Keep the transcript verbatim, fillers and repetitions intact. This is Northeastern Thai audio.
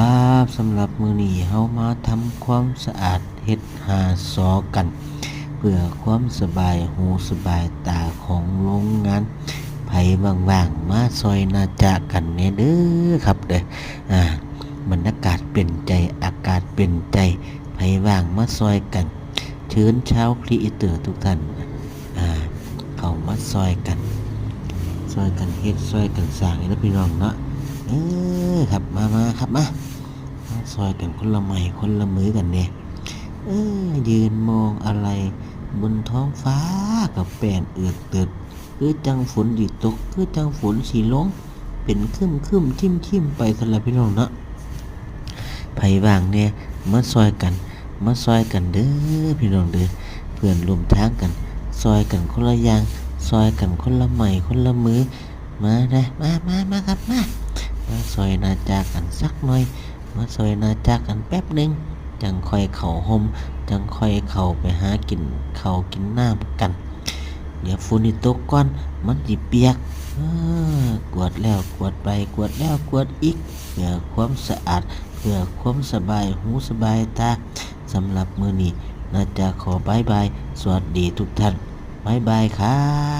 ครับ สำหรับมื้อนี้เฮามาทำความสะอาดเฮ็ดหาซอกัน เพื่อความสบายหูสบายตาของโรงงาน ไผว่างๆ มาซอยนาจากันแหน่เด้อครับเด้อ อ่า บรรยากาศเป็นใจ อากาศเป็นใจ ไผว่างมาซอยกัน เชิญชาวครีเอเตอร์ทุกท่าน อ่า เข้ามาซอยกัน ซอยกันเฮ็ด ซอยกันสร้างนี่นะพี่น้องเนาะ เออ ครับ มา มา ครับ มา มาซอยกันคนละไม้คนละมือกันแหน่ เออ ยืนมองอะไรบนท้องฟ้ากับแปนเอือกเติด คือจังฝนสิตก คือจังฝนสิลง เป็นครึ้มๆ คริ้มๆ ไปซั่นล่ะพี่น้องเนาะ ไผว่างแหน่ มาซอยกัน มาซอยกันเด้อพี่น้องเด้อ เพื่อนร่วมทางกัน ซอยกันคนละอย่าง ซอยกันคนละไม้คนละมือ มานะ มา มา มาครับ มา มาซอยนาจากันสักหน่อย มาซอยนาจากันแป๊บหนึ่ง จั่งค่อยเข้าฮ่ม จั่งค่อยเข้าไปหากินข้าวกินน้ำกัน เดี๋ยวฝนสิตกก่อน มันสิเปียก เออ กวาดแล้วกวาดไป กวาดแล้วกวาดอีก เพื่อความสะอาด เพื่อความสบายหูสบายตา สำหรับมื้อนี้นาจาขอบายบาย สวัสดีทุกท่าน บายบายครับ